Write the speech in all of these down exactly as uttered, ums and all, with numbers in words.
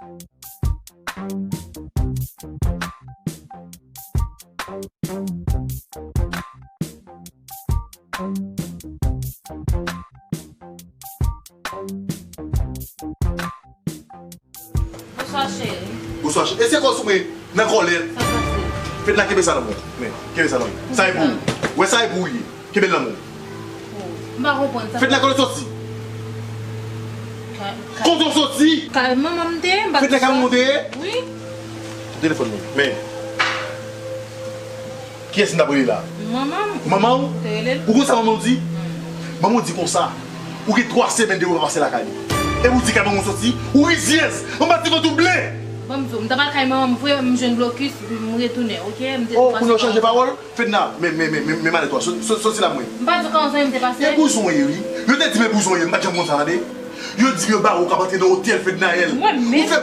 Bonswa, cheri. Bonswa, cheri. E se kòz ou mwen nan kòlè. Sa pase? Fedna, kenbe sa nan men w. Men, kenbe sa nan men w. Sa e pou ou. Wè, sa e pou ou ye. Kenbe l nan men w. Oh, m pa konprann sa. Fedna, kote w soti? Ka, ka, kote w soti? Kay manman m te ye, m pa t... Fedna, kay manman w te ye? Wi. Telefòn mwen. Men. Kiyès m t ap rele la? Manman m. Manman w? Te rele l. Ou konn sa manman w di? Hmm. Manman w di konsa, ou gen twa semèn depi w pa pase lakay li. Epi w di kay manman w soti? Ou rizyèz! Anba ti vant ou ble! Ban m di w, m t ap al kay manman m vre, m jwenn blokis, m retounen, oke? M te... Oh, kounye a w chanje pawòl? Fedna, men, men, men, men, men malèt ou a, soti, soti la mwen. M pa di w kòman zanmi m te pase. E bouzon w ye, wi. Yo te di m e bouzon w ye, m pa t janm konn sa, tande. Yo di m yo bare w k ap antre nan otèl Fednaelle. Mwen menm? Ou fè,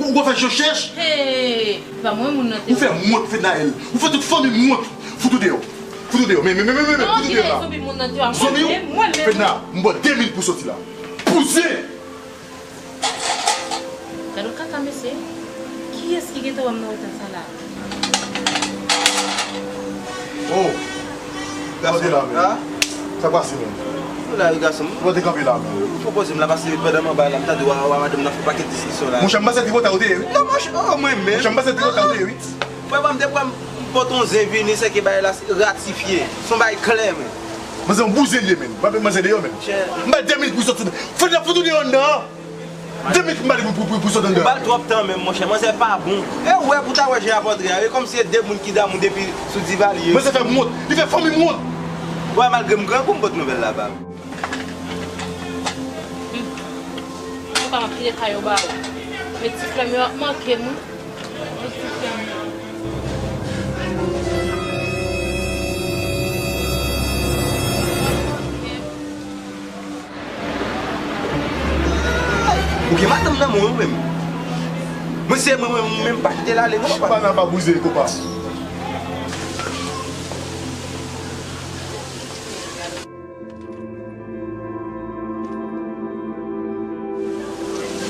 ou, ou fè je chèch? Hey, pa mwen moun nan te... Ou fè m wont, Fednaelle. Ou fè tout fanmi m wont. Fout ou deyò. Fout ou deyò. Men, men, men, men, men, men, fout ou deyò la. Zonbi moun nan te... Zonbi w? Mwen menm. Fedna, m ba w de minit pou soti la. Bouzen! Gade yon kaka mesye. Kiyès ki gentan wè m nan eta sa la? Oh! Gason, la, men. Sa pase, men. Ou la, wi, gason. Ou te kanpe la, men. Ou pwopoze m la, pase pandan m anba la, m tande w a, w a madanm nan fè pakèt diskisyon la. Monchè, m panse tripotay ou te ye, wi. Non, monchè, oh, mwen menm. Monchè, m panse tripotay ou te ye, wi. Frè, ban m de pwa m pot yon zen vini, se ke bagay la ratifye. Se yon bagay klè, men. Manzè yon bouzen li ye, men. W ap met manzè deyò, men. Monchè. M bay de minit pou soti. Fè n ap fout ou deyò anndan an. De minit m ba li pou, pou, pou, pou sot anndan. Ou ba l twòp tan menm, monchè. Manzè pa bon. E ou wè pou ta wè jan y ap antre a. E kòmsi se de moun ki damou depi sou Divalye. Manzè fè m wont. Li fè fanmi m wont. Wè, malgre m grangou, m pot nouvèl la ba ou. Ou ka m ap kite kay yo ba ou. Men ti flè m yo ap manke m wi. Ou gen madanm nan men w menm. Mwen se mwen, mwen, mwen menm pa kite l ale non, papa. Fedna pa bouze, konpa.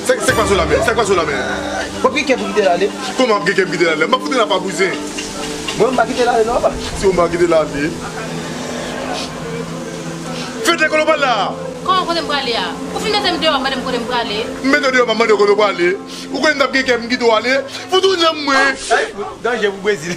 Sa, sa k pase w la menm? Sa k pase w la menm? W ap gen kè pou kite l ale? Kòman w ap gen kè pou kite l ale? M ap fout nan pa bouzen. Mwen, m pa kite l ale non, papa. Si w pa kite l ale. Fedna, kote w pral la? Kòman kote m prale a? Ou fin mete m deyò, mande m kote m prale? M mete w deyò, m mande w kote w prale. Ou kwè m t ap gen kè m kite w ale? Fout ou nan mwen. Ay, fout, danje pou Brezil.